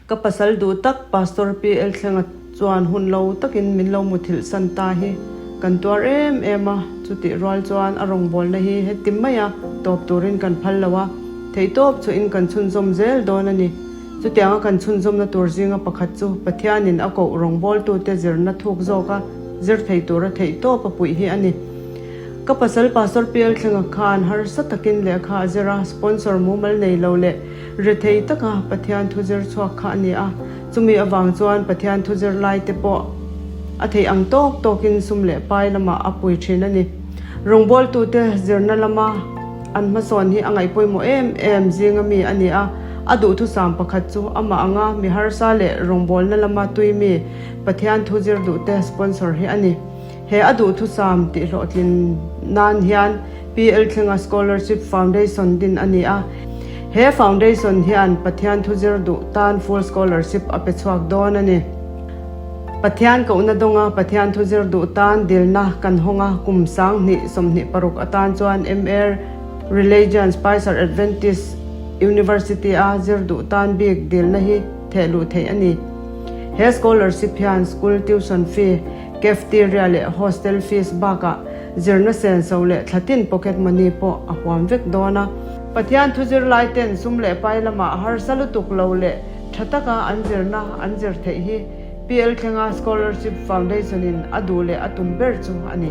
Ka pasal duh tak Pastor PL Thlenga chuan hun lo takin min lo muthilh san ta hi kan tuar em em a, chutih rual chuan a rawngbawlna hi heti maia tawp turin kan phal lo a, theihtawp chuhin kan chhunzawm zel dawn a ni. Chutianga kan chhunzawmna tur zinga pakhat chu Pathianin a koh rawngbawltute zirna thuk zawka zir thei tura theihtawp a puih hi a ni. Ka pasal Pastor PL Thlenga khan harsa takin lehkha a zir a, sponsor mumal nei lo leh Rethei taka Pathian thu zir chhuak kha a ni a, chumi avang chuan Pathian thu zir lai te pawh a theih ang tawk tawkin sum leh pai lamah a pui thin a ni. Rawngbawltute zirna lama an hmasawn hi a ngaihpawimawh em em zinga mi a ni a, a duhthusam pakhat chu amah anga mi harsa leh rawngbawlna lama tui mi Pathian thu zir duhte sponsor hi a ni. He a duhthusam tihhlawhtlin nan hian PL Thlenga Scholarship Foundation din a ni a. He foundation hian Pathian thu zir duh tan full scholarship a pe chhuak dawn a ni. Pathian kohna dawnga Pathian thu zir duh tan dilna kan hawng a, kum 2026 atan chuan MA Religion Spicer Adventist University a zir duh tan bik dilna hi theh luh theih a ni. He scholarship hian school tuition fee, Cafeteria leh hostel fees bakah zirna senso leh thlatin pocket money pawh a huam vek dawn a. Pathian thu zirlai ten sum leh pai lamah harsa lutuk lo leh tha taka an zirna an zir theih hi PL Thlenga Scholarship Foundation in a duh leh a tum ber chu a ni.